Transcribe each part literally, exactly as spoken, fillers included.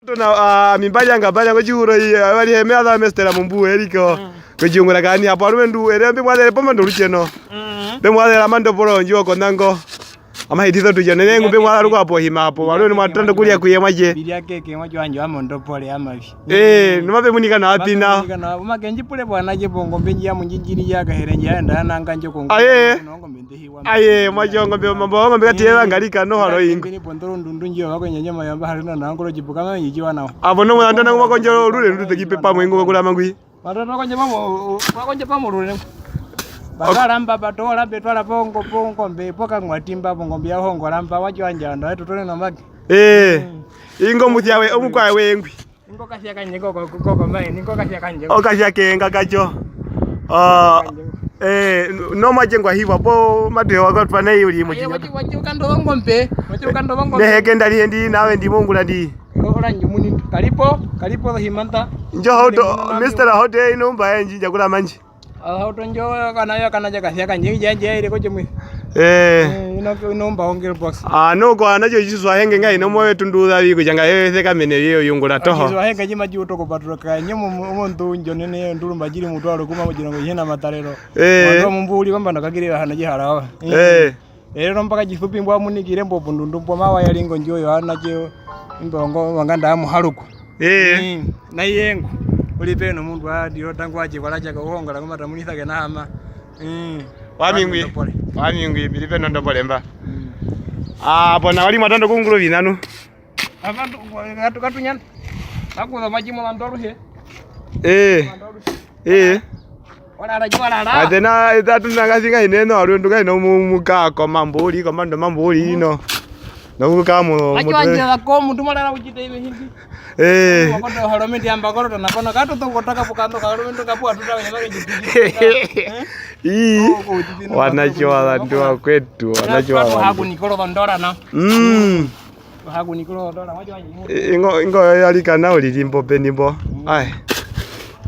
Tona, ah, ami mba ryanga, mba ryanga otjihuro i, ave ri he me aza mestera mumbu eriko. Mm. Kotjiungura kaani hapo, arumendu, ere mbi mwa zere pomando rutjeno. Mm. Mbi mwa zera mando poro ndjiwo konango. Ama hitisa tu jana, nengu mbi mwa zara kwa po hima hapo, arumendu mwa tanda kurya kuye mwaje. Birya keke, mwaje wanje wa mondo pore amavi. Eh, mm, noma pe munika na apina. Munika na, uma kenji pure bwana je pongombe ndji ya munjinjiri ya kahere ndji ya enda ya nanga njo kongo. Aye. Nongombe ndehi wa. Aye, mwaje ongombe, mambo ongombe kati yeva ngarika no haro ingo. Ngeni pondoro ndundu ndji wa kwenye nyama ya mba harina na ngoro jipuka ma nji jiwa nao. Avo no mwana ndana kuma konjo rure ndute kipe pamwe ingo kula mangwi. Watoto konjo pamo, konjo pamo rure. Bakaramba batora betwara pongo, pongombe, poka ngwatimba, pongombe ya hongo ramba, wajo anja ndo, tutone no maki. Eh, mm, ingo mutya we, omukwae we ngwi. Ingo kasya kanje koko, koko, koko, mae, ingo kasya kanje. Okasya kenga kacho. Ah, kanje. Eh, no mwaje ngwa hiwa po, matu hewa kwa twa nei uri. Aye, muchinya. Wachi, wachi ukando vongombe, wachi ukando vongombe. Neheke ndari hendi, nawe ndi mongula ndi. Ora nje muni, karipo, karipo himanta. Njo hauto, mistera hauto ino mba enji njakula manji. Ohauto ndjo kana yo kana ja kasya kanje, ja, ja ire koche mwi. Eh. Eh, ino, ino mba ongel box. Ah, no kwa na jo Jesu ahenge ngai no moyo tundu za vi kutja ngai yo sekamene yo yungula toho. Jesu ahenge jima ji uto kupaturuka, nye mu, mu, omundu ndjo nene yo ndurumba jiri mutwaro kuma mujiro ngo jina matarero. Eh. Wando mumbu uli kombanda kakiri hana jihara wa. Eh. Erero mbaka jisupi mbwa munikire mbo pondundu mbo mawa ya lingo ndjo yo ana je mbo ngo wanganda ya muharuku. Eh. Mm, na yengo. Uli peno mundu a diro tangu aje kwala jaka uhonga la ngoma tamunisa kena hama. Mm. Wami ngwi. Ndombole. Wami ngwi, mbiri peno ndombole mba. Mm. Ah, bona wali mwatando kungulu vinanu. Avandu, katu, katunyana. Akuza majimo la ndoru he. Eh. Eh. Orara, jo orara. Atena, ita tuna ngazi ngai neno, aru ndu ngai no mu, mu ka ko mambo uri, ko mando mambo uri, no. No ku ka mu, mu. Acho anje la ko, mundu marara uchite ive hindi. Eh. Wakoto haro miti amba koro tona kono, kato tongo taka pukando, haro miti kapu atuta wenye mare jipiki. Eh? Ii. Oh, ko uchite no. Wanacho kapu wa atuta ndu wa kwetu, wanacho wa ndu. Haku nikolo ndora na. Mm. Haku nikolo ndora, wacho wanje. Ingo, ingo yo alikana uri limbo peni mbo. Mm. Ai.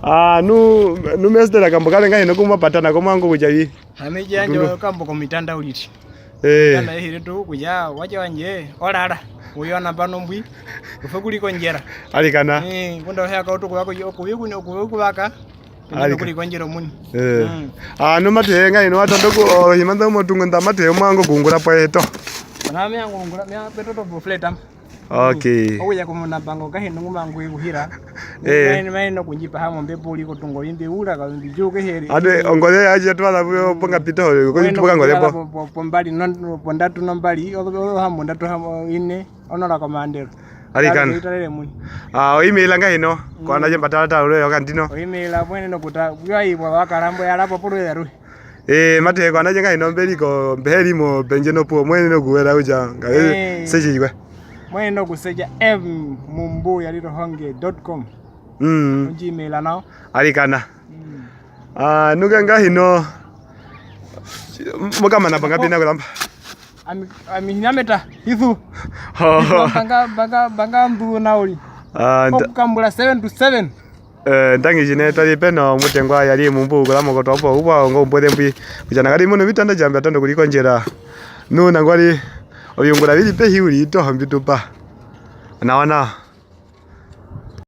Ah, nu, nu mestera kambo kale ngai no kumapatana komwango kutja vi. Ame janje. Tundu. Kambo komitanda uliti. Eh. Mitanda ehire tu kutja wacho wanje, orara. Uyo namba nombwi. Ufe kuli konjera. Alikana. Eh, kunda uhe akautu kuvako, kuvi kuni, kuvi kuvaka. Arika. Kuli konjera omuni. Eh. Mm. Ah, no mate ngai no atando ku, oh, himanda mo tungo nda mate mwango kungura pweto. Na me angungura, me beto to flat am. Okay. Okuya komunambango kahi nungu mangu ikuhira. Eh. Maene, maene okunjipa hamo mbepo uri kotungo imbi ura ka imbi juke heri. Ade ongoze ya je twala buyo ponga pita hore ko tupuka ngoze po. Po, po, pombali non, pondatu nombali, o, o, hamo ndatu hamo ine, onora komandero. Alikana. Kari kuitarere muni. Ah, o email anga hino. Mm. Kwa na je mbatara ta ure yo kandino. O email a mwene nokuta, yo ayi bwa wakarambo ya rapo puru ya ruhe. Eh, mate kwa na je nga hino mberi ko, mberi mo penje no po, mwene nokuwera uja, nga, eh, seje jikwe. Mwene nokuseja M mumbu ya lito honge dot com. Mm. Onji email nao. Alikana. Mm. Ah, nuka nga hino. Mukamana panga pina kuramba. Ami, ami hina meta, hisu. Ho. Hisu, banga, banga, banga mbu na uri. Ah, nda- Okukambura seven to seven. Eh, ndangi jine tari peno mutengwa yari mumbu kula mokoto opo, uwa ngo mboze mbwi. Kujana kari muno vitanda jambe atando kuri konjera. Nu nangwari, oviungura viri pehi uri ito hambitupa. Nawa nawa.